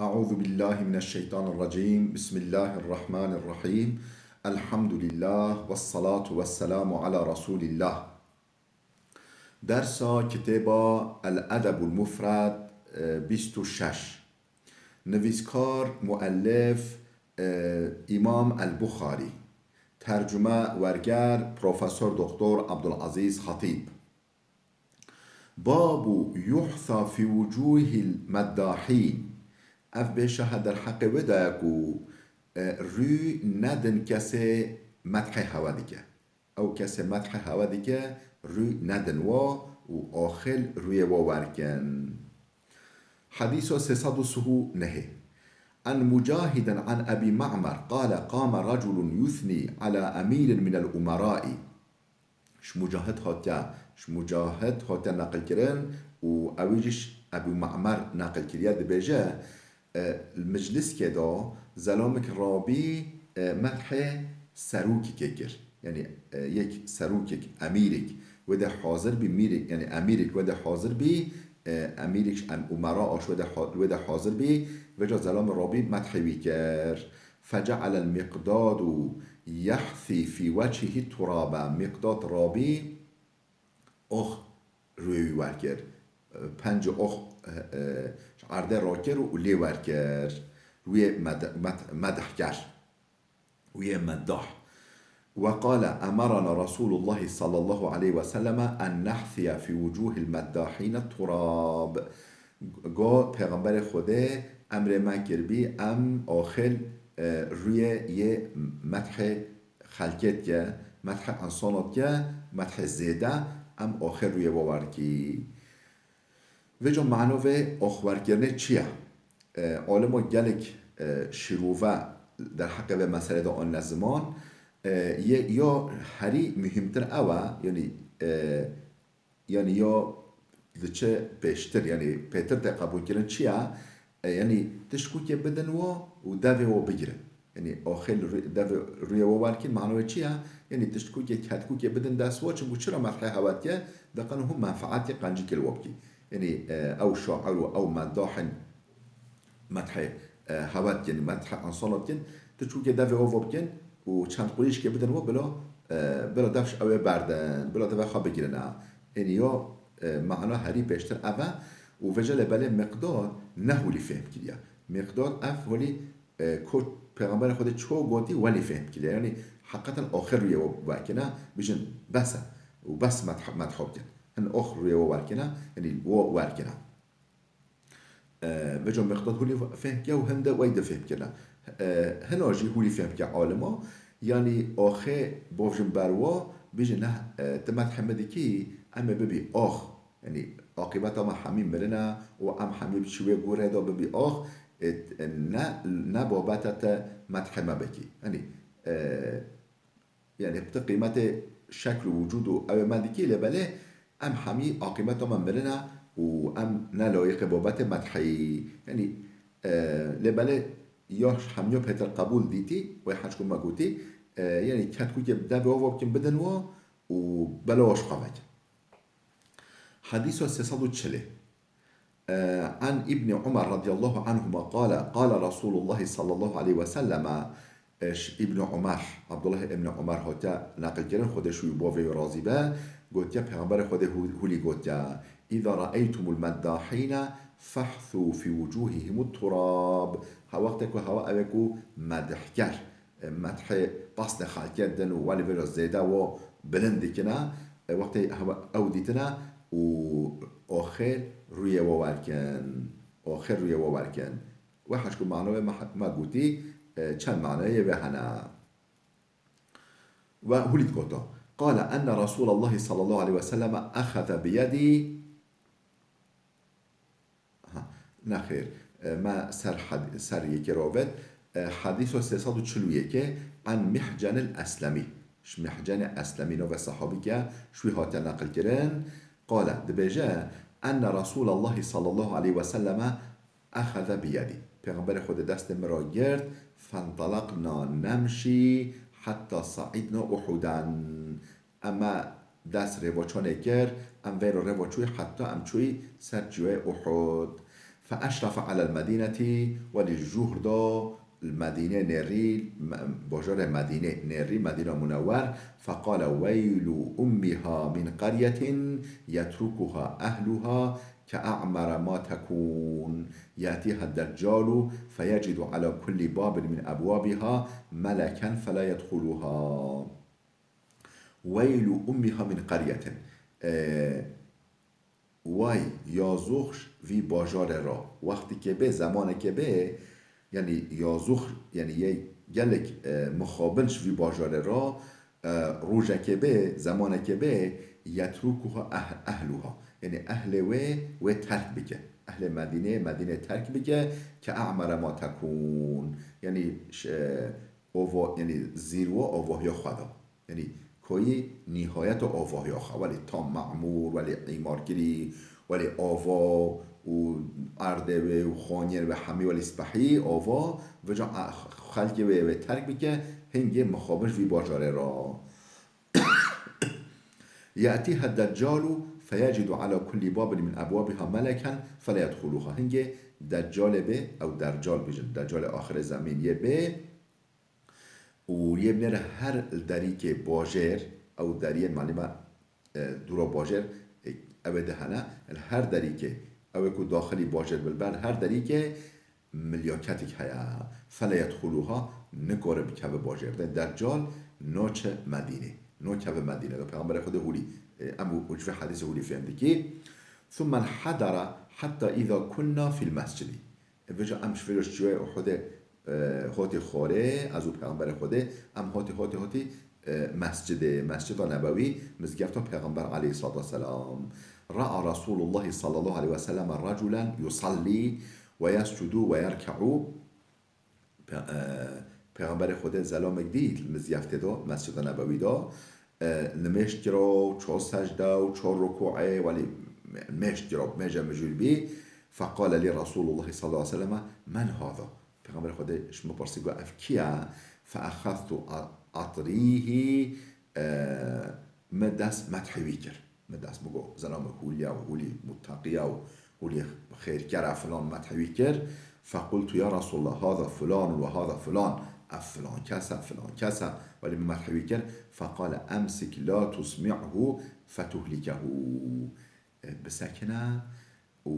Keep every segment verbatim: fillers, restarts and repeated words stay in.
أعوذ بالله من الشيطان الرجيم. بسم الله الرحمن الرحيم. الحمد لله والصلاة والسلام على رسول الله. Dersa kitêba El Edebul Mufred, e, bîst û şeş. Nivîskar, muellif, e, Îmam El Buxarî. Tercume, werger, Profesor Doktor Abdulazîz Xatîb. Babu yuhsa fi wucuhil meddahîn. Ev bêşehe derheqê wê de ye ku, e, rû nedin kesê methê hewe dike. Ew kesê methê hewe dike, rû nedin wa û axil rûyê wa werkin. Hedîsa sê sed û sih û nehê. An Mucahidin an Ebî Ma'mer qale qame reculun yuthnî ala emîrin minel umerâî. Ji Mucahid hatiye, ji Mucahid hatiye neqilkirin û ewî jî ji Ebû Ma'mer neqil kiriye, dibêje, e, li micliskê de zelamik rabî, e, methê serokikê kir. Yanî, e, yek serokek, emîrek wê de hazir bî, mîrek, yanî emîrek wê de hazir bî, e, emîrek ji em-, umera a ji wê de ha-, wê de hazir bî, vêca zelamê rabî methê wî kir. Fece'alel Miqdadu yehsî fî wechihî turabe. Miqdad rabî ox rûyê wî werkir. Pencê ox, e, e, ji erdê rakir û lê werkir. Rûyê med-, med-, medhker. Rûyê meddah. Ve qale, emerana Resulullahi sallallahu aleyhi ve selleme en nehsiye fî wucuhil meddahîne turab. Go Pêxemberê Xwedê emrê me kiribî, em axil, e, rûyê yê methê xelkê dike, methê insana dike, methê zêde, em axil rûyê we werkî. Vêca mano vê axwerkirinê çi ye? E, alimo gelek, e, şîrove derheqê vê meselê de anîne ziman. E, yê, ya herî muhîmtir ew e, yanî, e, yanî ya diçe pêştir, yanî pêtir tê qebûlkirin çi ye? E, yanî tişt ku kê bidin wa û devê wa bigirin. Yanî axil rû-, devê rûyê wa werkin, mano wê çi ye? Yanî tişt ku kê, ked ku kê bidin dest wa, çimku çira methê hewe dike, diqin hûn menfeetê qencîkê li wa bikî. Yanî, e, ew şair û ew meddahên methê, e, hewe dikin, methê insana dikin, tu çûkê devê ova bikin û çend qurîşkê bidin we bila, e, bila dev ji ew ê berdin, bila devê xwe bigirine. Ênî ya, e, mana herî pêştir ev e û vêca lê belê Miqdad ne holî fêhm kiriye. Miqdad ev holî, e, ko Pêxemberê Xwedê ço gotî welî fêhm kiriye. Yanî heqeten axir rûyê we werkine, bijin bes e û bes medh-, medha bikin. Hin ox rûyê we werkine, yanî wo werkine. E, vêca Miqdad hûlî fêhm ke û hinde wey de fêhm kirine. E, hina jî hûlî fêhm ke alima, yanî axê bavjin ber wa, bijin neh, e, ti medhê me dikî, em ê bibî ax. Yanî aqîbeta me hemî mirine û em hemî bi çi wê gorê de bibî ax, e, ne, ne babete te medhê me bikî. Yanî, e, Yanî, tu qîmetê şekl û wicûd û ew ê me dikî, lê belê em hemî aqîbeta me mirin e û em ne layiqê babetê medhê yî. Yanî, e, lê belê ya hemiya pêtir qebûl dîtî, wê heçku me gotî, e, yanî ketkûkê bi devê ava bikin bidin wa û bela wa ji xwe vekin. Hedîsa sê sed û çilê. E, an Îbnî Umar radiyallahu anhuma qale, qale Resulullahi sallallahu aleyhi ve selleme, e, ji Îbnî Umar, Abdullah Îbnî Umar hatiye neqilkirin, Xwedê ji wî bavê wî razî be, gotiye, Pêxemberê Xwedê hû-, hûlî gotiye, "Îza re'eytumul meddahîne fehsû fî wucûhihimut turab." Ha wextê ku hewa ew ê ku medhker, e, medhê pasnê xelkê din û welî vêca zêde wo bilind dikine, e, wextê hewa ew dîtine û oxêr rûyê wo werkin. Oxêr rûyê wo werkin. Wê heçku manoyê me, me gotî, e, çend manoyê vê hene. Ve hûlî dikota. Qale enne Resûlallahi sallallahu aleyhi ve selleme exeze bi yedî. Ha, nexêr. E, me ser had-, ser yekê re avêt. E, hedîsa sê sed û çil û yekê, an Mihcenil Eslemî. Ji Mihcenê Eslemî, navê sehabîk e, ji wî hatiye neqilkirin. Qale, dibêje, enne Resûlallahi sallallahu aleyhi ve selleme exeze bi yedî. Pêxemberê Xwedê destê min re girt, fentelaqna nemşî hetta saîdna Uhudan. Em me dest rêvaçanê kir, em veyro rêva çûyî heta em çûyî ser çiyayê Uhud. فأشرف على المدينة, welî jûhr da li Medînê nêrî, me-, bajarê Medînê nêrî, Medîna Munewwer, فقال: ويل أمها من قرية يتركها أهلها كأعمر ما تكون، يأتيها الدجال فيجد على كل باب من أبوابها ملكا فلا يدخلها. ويل أمها من قرية. E, Way yazûx vî bajarê ra. Wextîkê bê, zemanekê bê, yanî yazûx, yanî yê gelek, e, mixabil ji vî bajarê ra, e, rojekê bê, zemanekê bê, yetrukuha eh-, ehluha. Yanî ehlê wê, wê terk bike. Ehlê Medînê, Medînê terk bike, ke a'mere ma tekûn. Yanî ş-, e, ova, yanî zîrwa avahiya xwe da. Yanî koyî nîhayeta avahiya xwe, welê tam memûr, welê îmarkirî, welê ava û erdê wê û xaniyên wê hemî welê spehî, ava, vêca e-, xelkê wê, wê terk bike, hingê mixabin ji vî bajarê ra. يأتيها الدجال فيجد على كل باب من أبوابها ملكا فلا يدخلها. Hingê Deccalê bê, ew Dercal bêjin, Deccalê axirê zemîn yê bê, û yê binêre her li derîkê bajêr, ew deriyên malî me, e, dûra bajêr, e, ew ê de hene, li her derîkê, ew ê ku daxilî bajêr bi, li ber her derîkê milyaketik heye. Fele yedxuluha, nikare bikeve bajêr. De Deccal naçe Medînê, nakeve Medînê. De Pêxemberê Xwedê hûlî, e, em û, û ji vê hedîsê hûlî fêm dikî. Thumme inhedara hetta îza kunna fîl mescidî. Vêca em ji vêca çûyê Uhudê, e, hotê xorê, ez û Pêxemberê Xwedê, em hotê, hotê, hotê, e, mescidê, Mescida Nebewî, mizgefta Pêxember aleyhissalatu vesselam. Ra'a Resulullahi sallallahu aleyhi ve sellem reculen yusalli ve yescudu ve yerke'u. Pe-, e, Pêxemberê Xwedê zelamek dît li mizgeftê de, Mescida Nebewî de, e, nimêj kira û çar secde û çar rukûê, welî nimêj kira, nimêje mijûl bî. Feqale lî Resûlullah sallallahu aleyhi ve sellem, "Men hâzâ?" Pêxemberê Xwedê ji min pirsî, got, "Ev kî ye?" Feexeztu a-, atrîhî, e, min dest methê wî kir. Min dest min got, "Zelame hûliya û hûlî muteqiya û hûlî xêrkera filan," methê wî kir. Fequltu, "Ya Resûlallah, hâzâ filan ve hâzâ filan." Ev filan kes e, filan kes e. Welî min methê wî kir. Feqale, "Emsik la tusmi'hu fetuhlikehu." E, bisekine û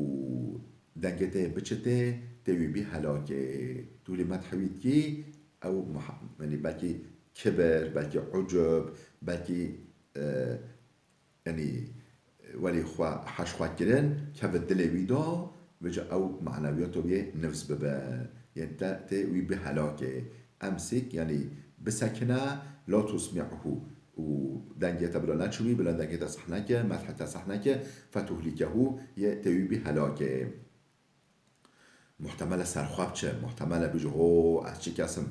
dengê te biçite, tê wî bî helakê. Tu lê methê wî dikî, ew muha-, yanî belkî kibir, belkî ucub, belkî, e, yanî, welî xwe heş xwe kirin, keve dilê wî da, vêca ew manewiyata wê nifs bibe. Yên te, tê wî bi helakê. Emsik, yanî bisekine, la tusmi'hu. Û dengê te bila neçûbî, bila dengê te seh neke, methê te seh neke, fetuhlikehu, yê tê wî bi helakê. Muhtemel e serxwe biçe, muhtemel e bêje, "Ho, ez çi kes im?"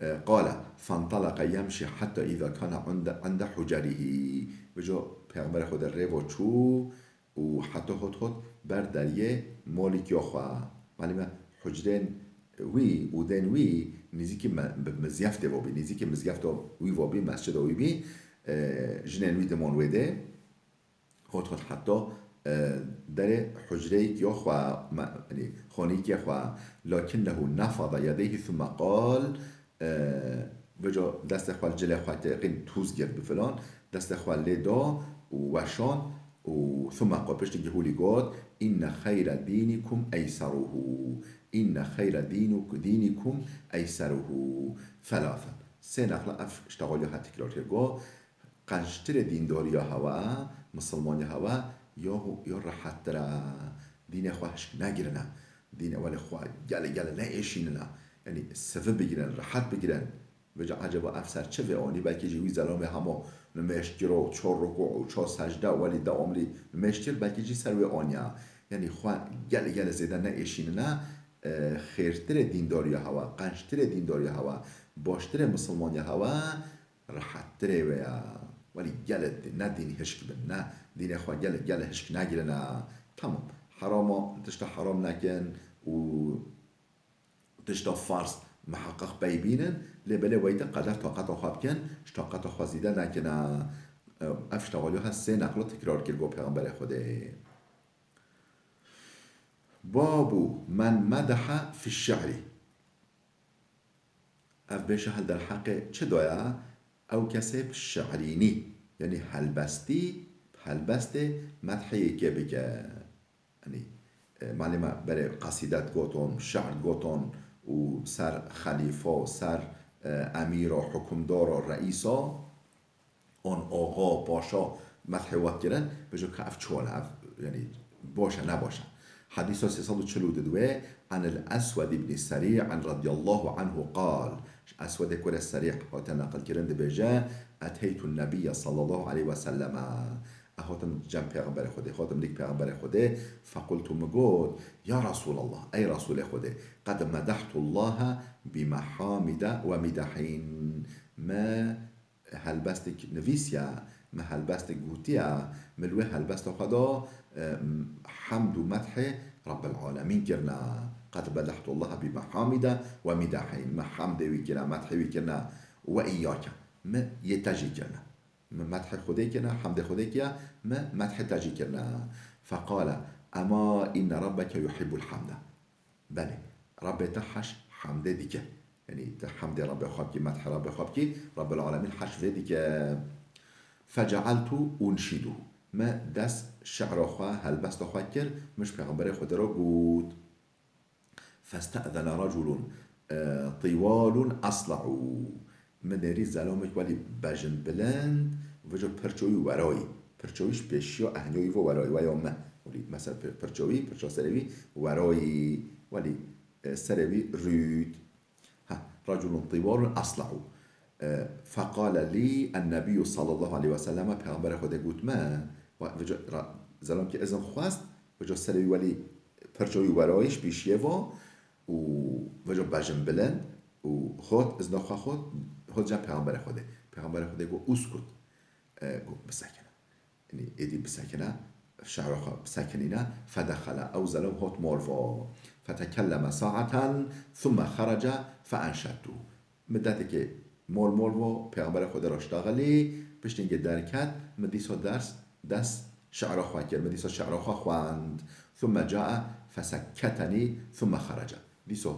E, qale, "Fentalaqa yemşi hetta îza kana inde, inde hucerihî." Vêca Pêxemberê Xwedê rêva çû û heta hot hot ber deriyê malîkiya xwe. Malî me hucrên wî û dên wî nîzîkî me-, bi mizgeftê ve bî, nîzîkî mizgefta wî ve bî, mescida wî bî, e, jinên wî dimon wê dê. Hot hot heta, e, derê hucreyek ya xwe, me-, yanî xanîkê xwe, lakinnehu nefada yedeyhi thumme qal, e, vêca destê xwe li cilê xwe teqîn tûz girt bi filan, destê xwe lê da û weşand û thumme qal piştî gihûlî got, "Inne xeyre dînikum eyseruhu, inne xeyre dînuk-, dînikum eyseruhu." Thalathen. Sê neqla ev ştexaliya her tekrar kir. Got, Qençtirê dîndariya hewe, misilmaniya hewe, ya, ya rehettir e. Dînê xwe hişk negirine. Dînê welê xwe gelê, gelê neêşînine. Yanî sivi bigrin, rehet bigrin. Vêca eceba ev ser çi vê anî? Belkî jî wî zelamê hema nimêj kiro, çar rukû û çar secde, welî dewamlî nimêj kir, belkî jî ser wê aniya. Yanî xwe gelê, gelê zêde neêşînine, e, xêrtirê dîndariya hewe, qençtirê dîndariya hewe, baştirê misilmaniya hewe, rehettirê wê ya. Welî gelê di-, ne dîn hişk bin, ne dînê xwe gelê, gelê hişk negirine. Tamam, herama, tişta heram nekin û tişta farz miheqeq pey bînin, lê belê weyde qeder taqeta xwe bikin, ji taqeta xwe zîde nekine. Ev ştexaliya her sê neqla tekrar kir, got Pêxemberê Xwedê. Babu men medeha fi şi'rî. Ev bêşa hil derheqê çi daya? Ew kesê bi şi'rînî, yanî helbestî, helbestê medhê yekê bike. Yanî, e, malê me berê qesîdet goton, şi'r goton û ser xelîfo, ser, e, emîro, hukimdaro, reîso, on oxo, paşo medhê wat kirin, bêjo ka ev çol e, ev, yanî, baş e, ne baş e. Hedîsa sê sed û çil û du, Anil Eswed ibn Serî radiyallahu anhu qal, ji Eswedê kurê Serî hate neqil kirin, dibêje, Eteytun Nebiyye sallallahu aleyhi ve selleme. Ez hatim cem Pêxemberê Xwedê, hatim nîk Pêxemberê Xwedê, fequltu, min got, Ya Resulallah, ey Resulê Xwedê, qed medehtullaha bi mehamide ve midahîn. Me helbestek nivîsiya, me helbestek gotiya, me li wê helbesta xwe de, e, hemd û medhê Rabbil Alemîn kirina. Qed medehtullaha bi mehamide ve midahîn. Me hemdê wî kira, medhê wî kirina. Ve îyake. Me yê te jî kirina. Me medhê Xwedê kirina, hemdê Xwedê kira, me medhê te jî kirina. Feqale, Ema inne Rabbeke yuhibbul hamde. Belê, Rabbê te heş hemdê dike. Yanî te hemdê Rabbê xwe bikî, medhê Rabbê xwe bikî, Rabbil Alemîn heş vê dike. Fecealtu unşidu. Me dest şi'ra xwe, helbesta xwe kir, min ji Pêxemberê Xwedê re got. Feste'zene reculun, e, tiwalun esla'u. Min nêrî zelamek welî bejin bilind, vêco pirço wî werayî. Pirço wî ji pêşiya ehniya wî ve werayî, weya me. Welî mesela pir-, pirço wî, pirça serê wî werayî. Welî, e, serê wî rût. Ha, reculun tiwalun esla'u. E, feqale lî ennebiyyû sallallahu aleyhi ve selleme, Pêxemberê Xwedê got me, we-, vêco ra-, zelamkê izin xwest, vêco serê wî welî pirço wî werayî ji pêşiyê ve û vêco bejin bilind û hot, izna xwe xwest, hot cem Pêxemberê Xwedê. Pêxemberê Xwedê got, Uskut. E, got, bisekine. Yanî êdî bisekine, şi'ra xwe bisekinîne, fedexele, ew zelom hot mol vo. Fetekelleme saeten, thumme xerece, feenşedtu. Midetekê mol mol vo, Pêxemberê Xwedê re ştaxilî, piştî hingê derket, min dîsa ders, dest şi'ra xwe kir, min dîsa şi'ra xwe xwend. Thumme cae, fesekketenî, thumme xerece. Dîsa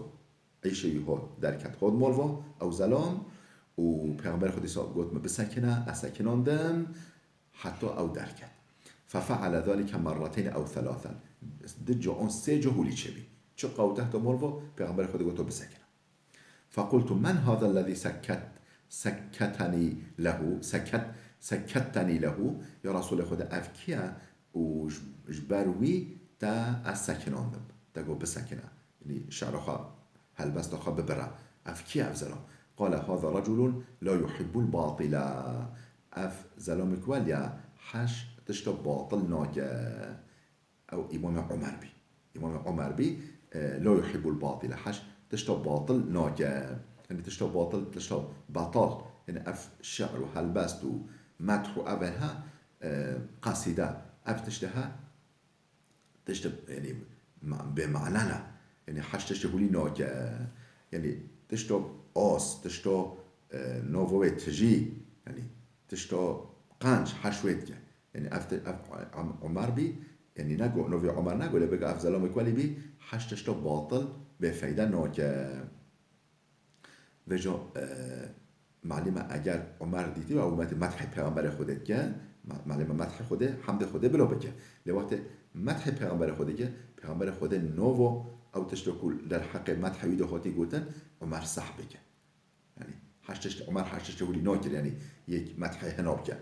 Îşê wî hot derket, hot mol vo, ew zelom û Pêxemberê Xwedê sa got, min bisekine, ez sekinandim, heta ew derket. Fefeale zalike merreteyn ew thelâthen. Du ca an sê ca holî çêbî. Çiqa ew tehta mol vo, Pêxemberê Xwedê got, bisekine. Fequltu, men hâzellezî sekket, sekketenî lehu, sekket, sekketteni lehu, ya Resulê Xwedê, ev kî ye û ji, ji ber wî te ez sekinandim. Te got bisekine. Yanî şi'ra xwe, helbesta xwe bibire. Ev kî ye ev zelom? Qale, hâza reculun la yuhibbul batile. Ev zelomek welî heş tişta batil nake. Ew Îmamê Omer bî. Îmamê Omer bî, e, la yuhibbul batile. Heş tişta batil nake. Yanî tişta batil, tişta betal. Yanî ev şi'r û helbest û medh û ev he, e, qesîde. Ev tişt he, tişt, yanî, ma-, bê mane ne. Yanî, heş tiştê holî nake. Yanî, tişto os, tişto, e, novo wê tijî, yanî, tişto qenc, heş wê dike. Yanî, ev ti-, ev Om-, Omer bî, yanî, nego, novê Omer nego, lê bêga ev zelamê welî bî, heş tişto batil, bêfeyde nake. Vêca, e, malî me eger Omer dîtî ve ew medhê Pêxemberê Xwedê dike, ma-, malî me medhê Xwedê, hemdê Xwedê bila bike. Lê wextê medhê Pêxemberê Xwedê dike, Pêxemberê Xwedê novo ew tiştê ku derheqê medhê wî de hatî gotin, Omer seh bike. Yanî, heş tişt, Omer heş tiştê holî nakir, yanî, yek medhê hina bike.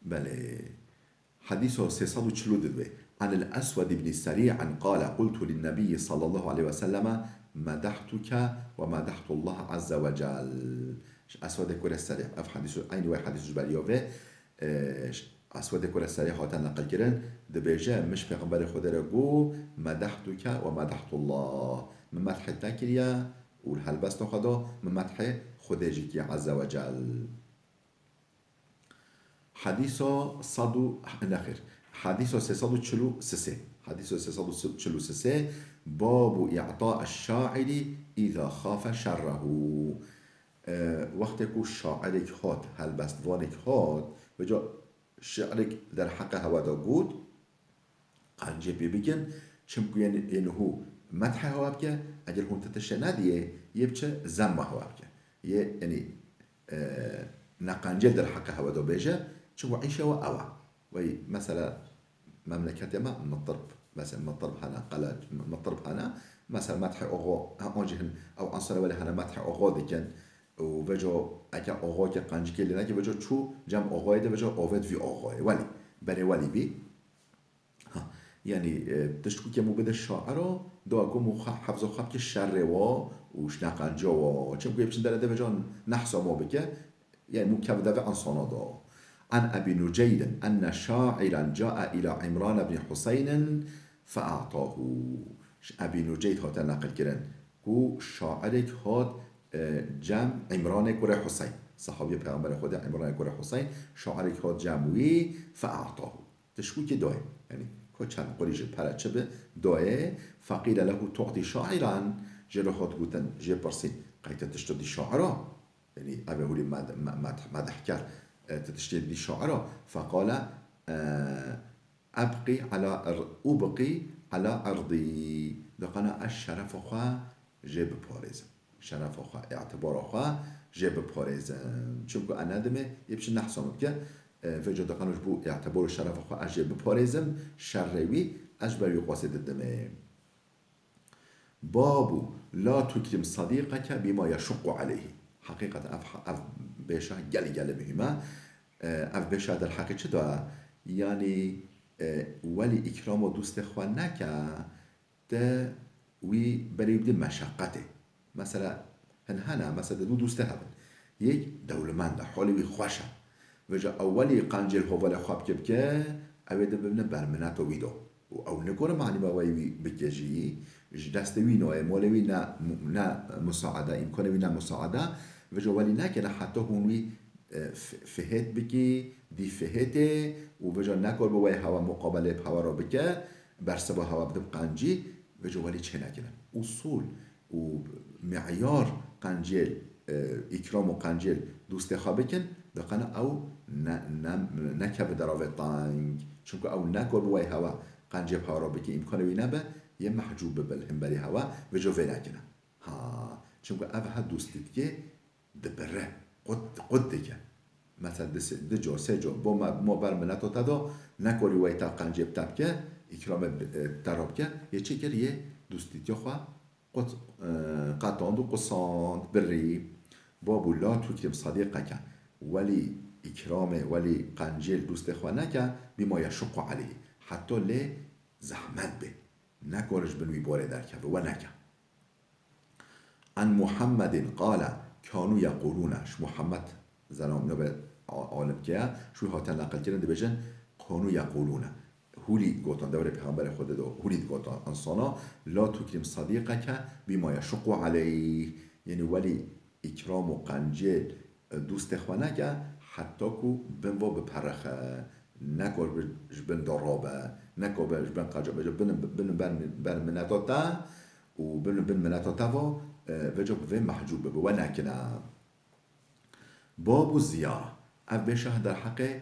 Belê. Hedîsa sê sed û çil û du. Anil Eswed ibn Serî'in qale, qultu linnebiyyi sallallahu aleyhi ve selleme, medahtuke ve medahtullaha azze ve cel. Ji Eswedê kurê Serî, ev hedîs, eynî wê hedîs ji beriya vê, e, ji Eswedê kurê Serî hate neqil kirin, dibêje, min ji Pêxemberê Xwedê re got, medahtuke ve medahtullah. Min medhê te kiriye û li helbesta xwe de min medhê Xwedê jî kiriye azze ve cel. Hedîsa sed û, nexêr, hedîsa sê sed û çil û sê. Hedîsa sê sed û çil û sê. Babu i'ta eş-şairi îza xafe şerrehu. E, wextê ku şairek hat, helbestvanek hat, vêca şi'rek derheqê hewe de got, qencê pê bikin, çimku yên, yên hû methê hewa bike, eger hûn ti tiştê nediyê, yê biçe zemma hewa bike. Yê, yanî, e, ne qencê derheqê hewa de bêje, çimku îşa we ew e. Wey, mesela, memleketê me mitirb, mesela mitirb hene, qele mitirb hene, mesela methê oxo, ha, oncî hin, ew ensara welê hene methê oxo dikin, û veco eke oxo ke qencikê lê neke, veco çû cem oxoyê de, veco ovêt vî oxoyê. Welî, berê welî bî. Ha, yanî, e, tişt ku ke mû bide şairo, doa ku mû xwe hefzo xwe bike şerê wo û ji neqenca wo. Çimku yê biçin dere de veco nehsa mo bike, yanî mû kev de ve ensana do. An Ebî Nuceydin enne şa'iran ca'a ila Îmran ibn Huseynin fe'atahu. Ji Ebî Nuceyd hate neqil kirin ku şairek hat, e, cem Îmranê kurê Huseyn. Sahabiyê Peyxemberê Xwedê Îmranê kurê Huseyn, şairek hat cem wî, fe'atahu. Tişkûkê doyê. Yanî, ko çend qurî ji pere çi bi, doyê, feqîle lehu tu'tî şa'iran, jê re hat gotin, jê pirsîn, qey te tişt didî şaira? Yanî, ev ê hûrî med-, me-, med-, medehker, e, te tiştê didî şaira? Feqale, e, ebqî ala ir-, ubqî ala irdî. Diqana ez şerefa xwe jê biparêzim. Şerefa xwe, îtibara xwe jê biparêzim. Çimku e nedimê, yê biçin nehsa min bike, e, vêca diqana ji bo îtibor û şerefa xwe ez jê biparêzim, şerê wî ez ji ber wî qasê didimê. Babu la tukrim sadîqeke bîma yeşuqqu aleyhî. Heqîqet ev, ev bêşa gelî gelî muhîm e. E, ev bêşa derheqê çi da? Yanî, e, welî îkrama dostê xwe neke, te wî berê wî bidî meşeqetê. Mesela, hin hene, mesela, du dostê hebin. Yek dewlemend e, holê wî xweş e. Vêca ewwelî qencêl hovalê xwe bike bike, ew ê de bibine ber mineto wî do. Û ew nikore manî be wê wî bike jî, ji destê wî nayê, molê wî ne, ne musaada, îmkanê wî ne musaada. Vêca welî nekene heta hûn wî, e, f-, fihêt bikî, dî fihêtê û vêca nekor bi wê hewa muqabelê bi hewa re bike, bersiva hewa bidib qencî, vêca welî çênekine. Usûl û meyar qencêl, e, îkram û qencêl dostê xwe bikin, diqana ew ne, ne, nekeve deravê teng. Çimku ew nekor bi wê hewa qencê bi hewa re bike, îmkanê wî nebe, yê mehcûb bibe li hemberî hewa, vêca vê nekine. Ha, çimku ev her dostîtikê dibire, qut, qut dike. Mesela di se-, di car, sê car, bo me, mo ber mineto te do, nekorî wey te qencê bi te bike, îkramê bi, e, te re bike, yê çi kir, yê dostîtiya xwe qut, e, qetand û qusand, birî. Babu la tukrim sadîqeke, welî îkramê, welî qencêl dostê xwe neke, bîma yeşuqqu aleyhî. Heta lê zehmet bê. Nekore ji bin wî borê derkeve, we neke. An Muhammedin qale, kanu yequlûne, ji Muhammed zelam nebe a-, alimkeya, ji wî hate neqilkirin, dibêjin, kanu yequlûne. Hûlî digotan, dewrê Pêxemberê Xwedê de hûlî digotan, insana, la tukrim sadîqeke bîma yeşuqqu aleyh. Yanî welî îkram û qencê, e, dostê xwe neke, heta ku bin va biperixe. Nekor bi ji bin de rabe, nekor bi ji bin qeca, vêca bin, bin ber, ber mineta te û bin, bin mineta te va, e, vêca bi vê mehcûb bibe, we nekine. Babu ziyara. Ev bêşa derheqê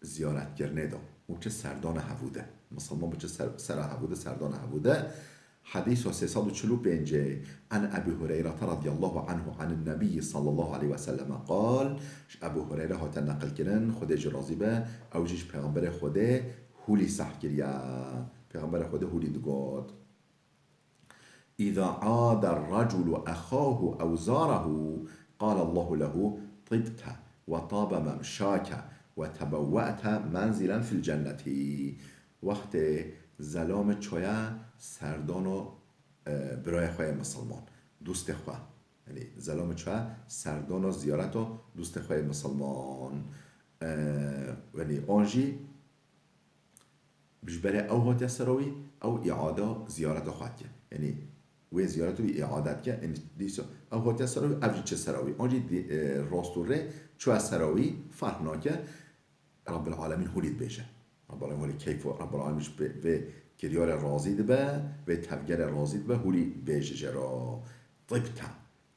ziyaretkirinê de û çi serdana hevû de. Misilman bi çi ser, sera hevû de, serdana hevû de. Hedîsa sê sed û çil û pêncê. An Ebî Hureyre radiyallahu anhu anin Nebiyyi sallallahu aleyhi ve selleme qal, ji Ebû Hureyre hate neqilkirin, Xwedê jî razî be, ew jî ji Pêxemberê Xwedê hûlî seh kiriye. Pêxemberê Xwedê hûlî digot. Îza ade reculu exahu ew zarehu, qale Allahu lehu tibte ve tabe memşake ve tebewwe'te menzilen fil cenneti. Wextê zelame çaye serdano, e, birayê xwe yê misilman, dostê xwe. Yanî zelame çaye serdano ziyareta dostê xwe yê misilman. E, yanî an jî Ji berê ew hatiye sera wî, ew îada ziyareta xwe dike. Yanî wê ziyareta wî îade dike, yanî dîsa ew hatiye sera wî, ev jî çi sera wî. An jî dî-, e, rast û rê çûye sera wî, ferq nake. Rabbil Alemîn hûlî dibêje. Rabbil Alemîn hûlî keyf û Rabbil Alemîn ji vê, vê kiryarê razî dibe, vê tevgerê razî dibe, hûlî bêje jê re. Tibte.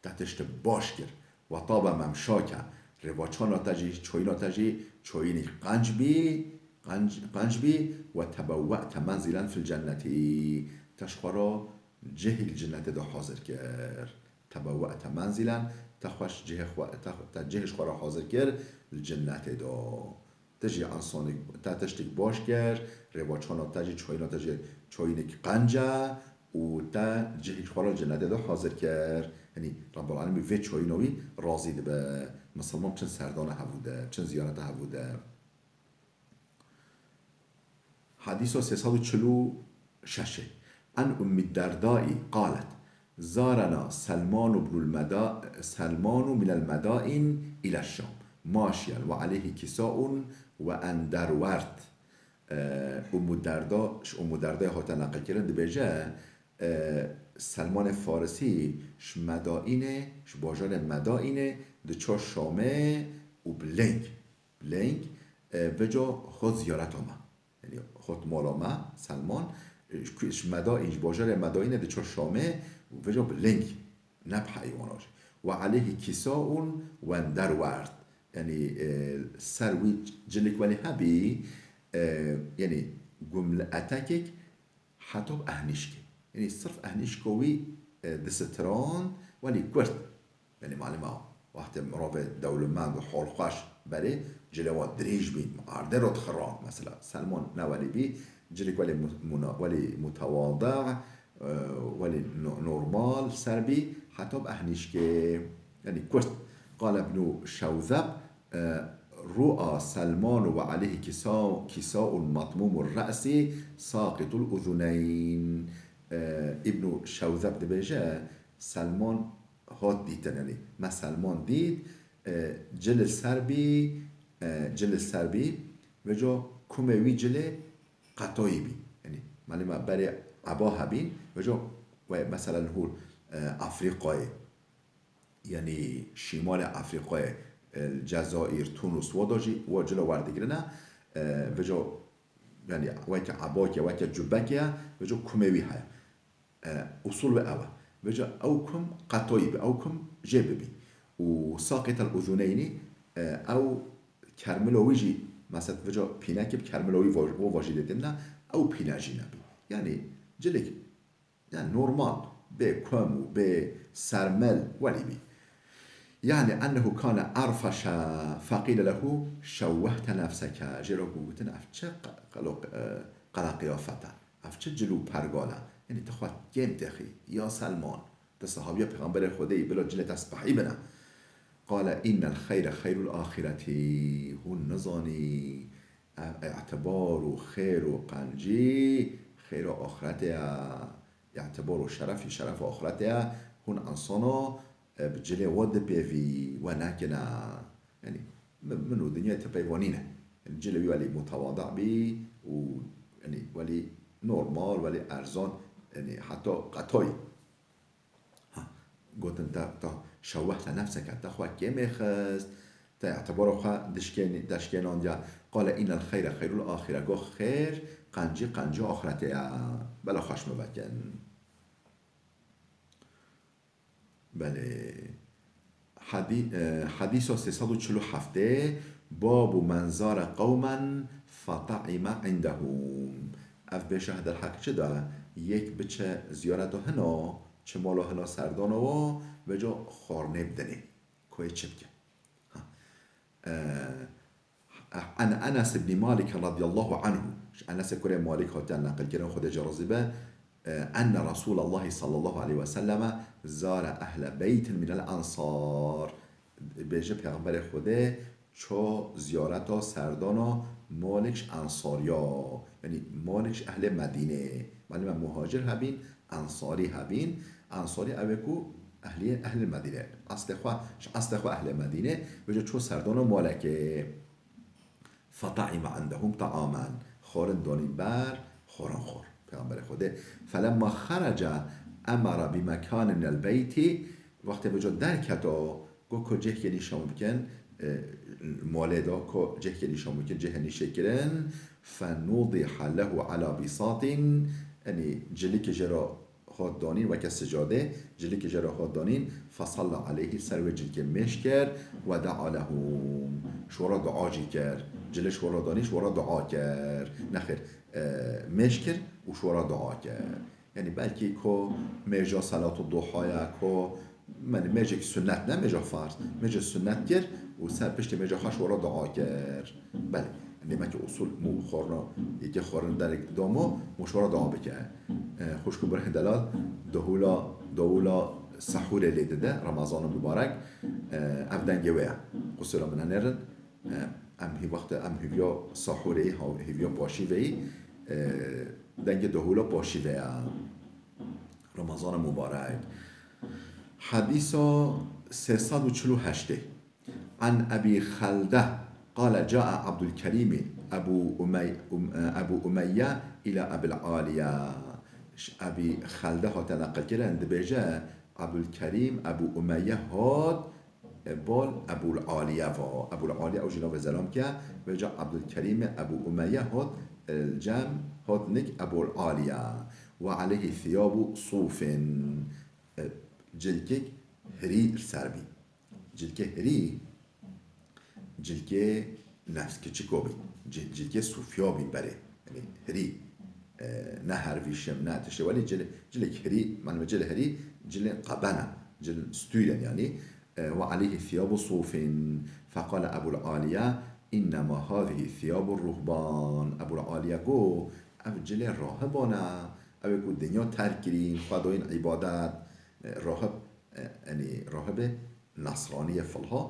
Te tişt baş kir. Ve tabe memşake. Rêvaçana te jî, çoyîna te jî, çoyînî qenc bî, qenc, qenc bî, "Ve tebewwe'te menzilen fil cennetî." Te ji xwe re cihê li cennetê de hazir kir. "Tebewwe'te menzilen", te xwe ji cihê xwe, te, te cihê ji xwe re hazir kir li cennetê de. Te jî ensanek, te tiştek baş kir, rêvaçana te jî, çayina te jî çayinek qenc e û te cihê xwe re li cennetê de hazir kir. Yanî Rabbul Alemîn vê çayina wî razî dibe. Misilman çend serdana hevû de, çend ziyareta hevû de. Hadîsa sê sed û çil û şeş. An Ummi Derdai qalet: Zarena Selmanu bnul Meda-, Selmanu minel Medain ile Şam, maşiyen ve aleyhi kisaun ve enderwert. E, Ummu Derda, ji Ummu Derdayê hate neqilkirin, dibêje, e, Selmanê Farisî ji Medaînê, ji bajarê Medaînê diço Şamê û bi leng, bi leng, e, vêca hot ziyareta me. Yanî hot mala me, Selman, e, ji ku-, ji Medaîn, ji bajarê Medaînê diço Şamê û vêca bi leng, ne bi heywana jî. Ve aleyhi kisaun ve enderwert. Yanî, e, ser wî cilik welî hebî, e, yanî gumle etekek heta bi ehnîşkê. Yanî sirf ehnîşka wî, e, disitirand, welî kurt. Yanî malûm e, wextê mirovê dewlemend û holxweş berê cilê wan dirêj bîn, erdê re dixiran mesela. Selman ne welî bî, cilik welî mu-, muna-, welî mutewadi, e, welî no-, normal ser bî, heta bi ehnîşkê, yanî kurt. Qale Ibnû Şewzeb, e, "Ru'a Selmanu ve aleyhi kisa-, kisaun matmûmur re'sî saqitul uzuneyn." E, Îbnû Şewzeb dibêje, Selman hat dîtin, yanî me Selman dît, e, cil li ser bî, e, cil li ser bî, vêca kumê wî cilê qetoyî bî. Yanî, malûm e berê eba hebîn, vêca we mesela li hûr, e, Afrîkayê, yanî şîmalê Afrîkayê, e, Cezayir, Tunus, wada jî wa cila werdigirine, e, vêca, yanî weke ebakê, weke cubekê ye, vêca kumê wî heye. E, usul wê ew e. Vêca ew kum qetoyî bi, ew kum jê bibî. Û saqitel uzuneynî, e, ew kermilo wî jî, mesela vêca pînekê bi kermilo wî vo-, vo vajî dê têne, ew pîne jî nebî. Yanî cilik, yanî normal, bê kum û bê sermil welî bî. Yanî ennehu kane erfeşe feqîle lehu şewwehte nefseke. Jê re gotin, ev çi qe-, qelo-, e, qeleqiyafet e? Ev çi cil û pergal e? Yanî tu xwe kêm têxî, ya Selman. Tu sahabiya Pêxemberê Xwedê yî, bila cilê te spehî bine. Qale innel xeyre xeyrul axireti. Hûn nizanî, ev îtibar û xêr û qencî xêra axretê ye. Îtibar û şerefî şerefa axretê ye. Hûn ensano, e, bi cilê we dipêvî, we nekine. Yanî min, min û dinyayê ti peyva nîne. Yanî cilê wî welî mutewadi bî û, yanî welî normal, welî erzan, yanî heta qetoyî. Ha, gotin te, te şewwehte nefseke, te xwe kêmê xist, te îtibara xwe dişkênî-, deşkênandiya. Qale innel xeyre xeyrul axire, got xêr, qencî, qencî axretê ye. Bela xweş min vekin. Belê. Hadî-, e, hadîsa sê sed û çil û heftê, babu men zare qewmen fetaime indehum. Ev bêşe hederheq çi da? Yek biçe ziyareta hina, çi mala hina serdana wa, vêca xwarinê bidinê. Koyê çi bike? Ha. E, An Enes ibn Malik radıyallahu anhu. Ji Enesê kurê Malik hatiye neqilkirin, Xwedê jê razî be, e, enne Resûlallahî sallallahu aleyhi ve selleme zare ehle beytin minel ensar. Bêje Pêxemberê Xwedê ço ziyareta serdana malek ji ensariya, yanî malek ji ehlê Medînê. Malê me muhacir hebîn, ensarî hebîn. Ensarî ew ê ku ehliyê, ehlê Medînê. Eslê xwe, ji eslê xwe ehlê Medînê, vêca ço serdana malekê. Fetaime indehum taamen. Xwarin danîn ber, xwarin xwar. Pêxemberê Xwedê. Felemma xerece emere bi mekanin minel beyti. Wextê vêca derketo, got ku cihkê nîşan bikin, e, malê da, ku cihkê nîşan bikin, cihê nîşê kirin. Fenudiha lehu ala bisatin. Yanî cilikê jê re hat danîn, weke sicadê, cilikê jê re hat danîn, fesalla aleyhî, ser wê cilkê mêş kir, we daa lehû, ji we re dua jî kir. Cilê ji we re danîn, ji we re dua kir. Nexêr, e, mêş kir û ji we re dua kir. Yanî belkî ko mêja selatu duhaya, ko, yanî mêjek sunnet ne, mêja farz. Mêja sunnet kir û ser piştî mêja xwe ji we re dua kir. Belê. Demek ki usul mû xwarina, yekê xwarin derek damo, mû ji we re dua bike. E, xwişk û birayên delal, dahûla, dahûla sehûrê lê dide, Remezana mubarek. E, ev dengê wê ye. Qusûra min nenêrin. E, em hî wexte, em hîviya sahûrê, ha-, hîviya paşîveyî, e, dengê dahûla paşîve ye. Remezana mubarek. Hedîsa sê sed û çil û heştê. An Ebî Xelde qale cae Abdulkerîmî Ebû Umey-, Um-, Ebû Umeyye îla Ebil Aliye. Ş-, Ebî Xelde hate neqilkirin, dibêje, Ebûlkerîm Ebû Umeyye hat, e, bal Ebûl Aliye va. Ebûl Aliye ew jî navê zelamkî ye, vêca Ebdulkerîmê Ebû Umeyye hat, e, cem hat nik Ebûl Aliye. Ve aleyhî thiyabu sûfin. E, cilkek hirî li ser bî. Cilkê hirî, cilkê nefs kiçiko bî. Cil-, cilkê sûfiya bî berê. Yanî hirî, e, ne hervîşim, ne tiştê. Welê cil-, cilek hirî, manê cil hirî, cilên qeben e, cilên stûr in yanî. E, ve aleyhî thiyabu sûfin. Feqale Ebûl Aliye, innema hâzihî thiyabu ruhban. Ebûl Aliye got, ev cilê rahiban e. Ew ê ku dinya terk kirîn, xwe dayîn îbadet. E, rahib, e, yanî rahibê Nasraniyê filha,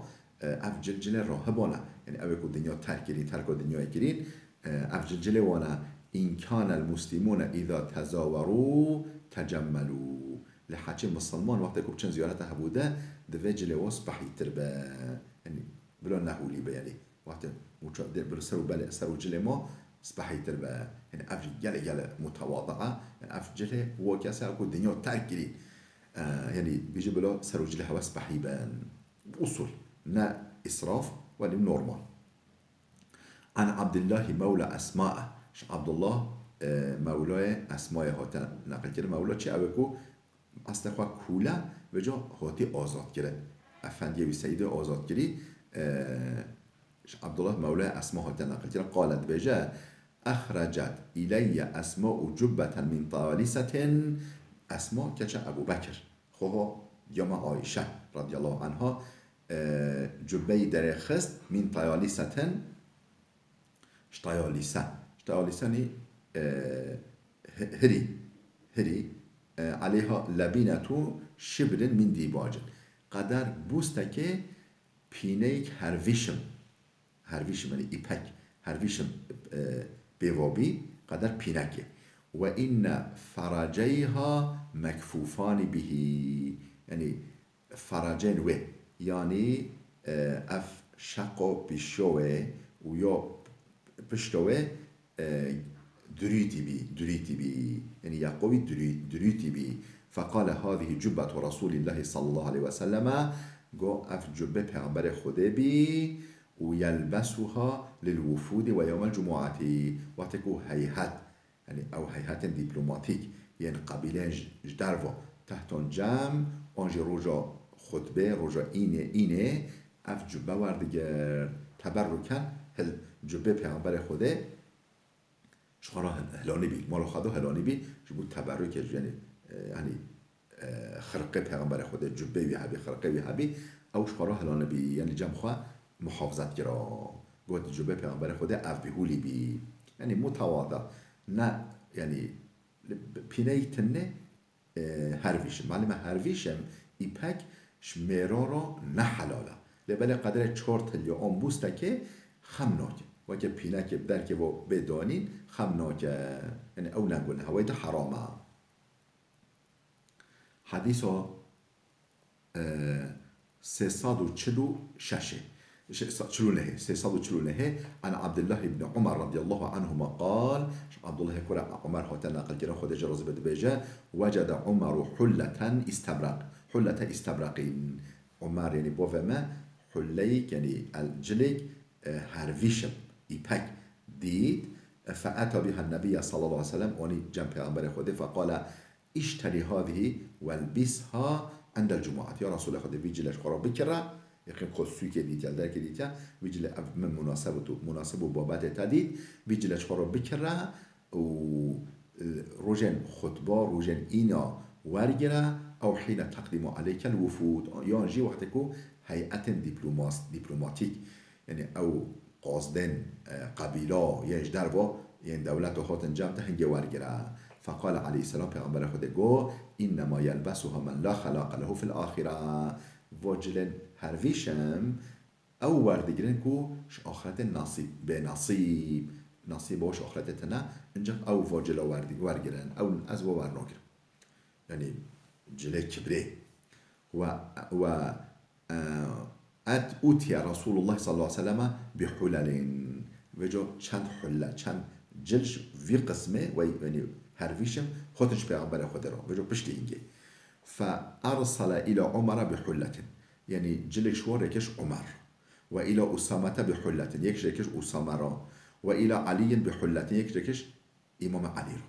e, ev cil cilê rahiban e. Yanî ew ê ku dinya terk kirîn, terka dinyayê kirîn, e, ev cil cilê wan e. In kânel muslimûne îzâ tezawerû tecemmelû. Lê heçê misilman wextê ku biçin ziyareta hebû de, divê cilê wan spehîtir be. Yanî bila nehûlî be yanî. Wextê mûça dê bir ser û belê, ser û cilê ma spehîtir be. Yanî ev jî gelê, gelê mutewadi e. Yanî ev cilê wo kese ku dinya terk kirî. E, yanî bêjî bila ser û cilê hewe spehî bin. Usul. Ne israf, welî normal. An Abdillahi mewla Esma'e. Ji Abdullah, e, mewlayê Esmayê hate neqilkirin. Mewla çi? Ew ê ku eslê xwe kûle, vêca hatî azadkirin. Efendiyê wî, seyidê azadkirî, e, ji Abdullah mewlaya Esma hate neqilkirin. Qale dibêje, "Exrecet ileyye Esma'u cubbeten min tayalisetin." Esma, keça Ebû Bekir, xoha diya me Ayşe radiyallahu anha, e, cubbeyî derêxist, min tayalisetin, ji tayalîse. Ji tayalîse nî, e, hi-, hirî, hirî, e, aleyha lebinetu şibrin min dîbacin. Qeder bûstekê pîneyek hervîşim, hervîşim, yanî îpek, hervîşim, e, pêva bî, qeder pînekê. Ve inne feraceyha mekfûfanî bihî. Yanî feracên wê, yanî, e, ev şeqo pîşo wê û yo pişto wê, e, durîtî bî, durîtî bî. Yanî yeqo wî durî-, durîtî bî. Feqale, "Hâzihî cubbetu Resûlîllahî sallallahu aleyhi ve selleme." Go, "Ev cubbe Pêxemberê Xwedê bî û yelbesuha lil wufûdî ve yewmel cumuatî." Wextê ku heyhet, yanî ew heyhetên dîplomatîk yên qebîleyên ji, ji derve, tehton cem, an jî roja xutbê, roja înê, înê, ev cubbe werdigir. Teberruken hil-, cubbê Pêxemberê Xwedê ji xwe re hil-, hilanî bî, mala xwe de hilanî bî, ji bo teberrukê, yanî, e, yanî, e, xirqê Pêxemberê Xwedê, cubbê wî hebî, xirqê wî hebî, ew ji xwe re hilanî bî, yanî cem xwe muhafizet kira. Got, cubbê Pêxemberê Xwedê ev bî, hûlî bî. Yanî mutewada, ne, yanî pîneyî tinne, e, hervîşim. Malê me hervîşim, îpek ji mêra re ne helal e. Lê belê qederê çar tilya an bûstekê xem nake. Weke pînekê bi derkê ve bê danîn, xem nake. Yanî ew ne guneh e, wê de heram e. Hedîsa, e, sê sed û çil û şeş, şe-, sa-, çil û nehê, sê sed û çil û nehê, an Abdullah ibn Umar radiyallahu anhuma qal, ji Abdullahê kura Umar hate neqilkirin, Xwedê jê razî be, dibêje, "Wecede Umaru hulleten istebraq, hullete istebraqîn." Umar, yanî bavê me, hulleyek, yanî el-, cilek, e, hervîşim, îpek dît, e, fe eta biha nebiyye sallallahu aleyhi ve sellem, onî cem Pêxemberê Xwedê, feqale, اشتري هذه والبسها عند الجمعة. Ya Resulê Xwedê, vî cilê ji xwe re bikire, yekîn xwe sûkê dîtiye, li derkê dîtiye, vî cilê ev min munaseb û tu, munasib û babetê te dît, vî cilê ji xwe re bikire û, e, rojên xutba, rojên îna wergire, ew hîne teqdîmu aleykel wufûd, yan jî wextê ku heyetên dîplomas-, dîplomatîk, yanî ew qazdên, e, qebîla yên ji derve yên dewleta hatin cem te hingê wergire. Feqale aleyhisselam, Pêxemberê Xwedê got, "Înnema yelbesuha men la xelaqa lehu fil axire." Va cilên hervîşim ew werdigirin ku ji axretê nasîb, bênasîb, nasîba ji axretê tune, incax ew va cila werdi-, wergirin, ew ez we wernagirim. Yanî cilê kibrê. Ve, ve, e, et utiye Resulullah sallallahu aleyhi ve selleme bi hulelin. Vêco çend hulle, çend cil ji vî qismê, ve, yanî hervîşim, hatin ji Pêxemberê Xwedê re. Vêco piştî hingê. Fe ersale ila Umara bi hulletin. Yanî cilek ji wan rêkir ji Umar. Ve ila Usamete bi hulletin. Yek ji rêkir ji Usame re. Ve ila Aliyin bi hulletin. Yek ji rêkir ji Îmam Elî re.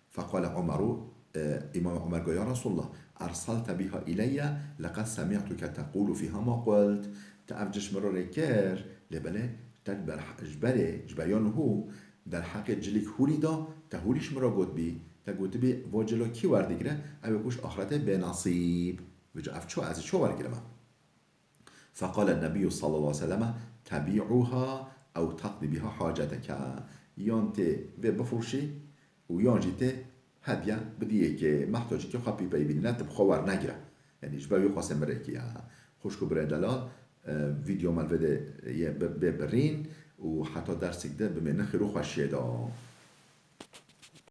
Feqale Umeru, e, Îmam Umer got, "Ya Resulallah, ersalte biha ileyye, leqed semî'tuke tequlu fîha ma qult." Te ev cil ji min re rê kir, lê belê te ji ber-, ji berê, ji beriya niho, derheqê cilîk hûrî de, te hûrî ji min re gotibî, te gotibî, "Va cila kî werdigire, ew ê ku ji axretê bê nesîb." Vêca ev ço, ez ê ço wergirime? فقال النبي صلى الله عليه وسلم: تبيعها أو تقضي بها حاجتك. Yan tê vê bifroşî û yan jî tê hediye bidî yekê, mehtacîkê xwe pî pey bînî, ne tu bi xwe wernegire. Yanî ji ber wî xwestê min rê kiriye. Xwişk û birê delal, e, vîdeo me li vê de yê bi-, bê birîn û heta dersek de bimênin xêr û xweşiyê de.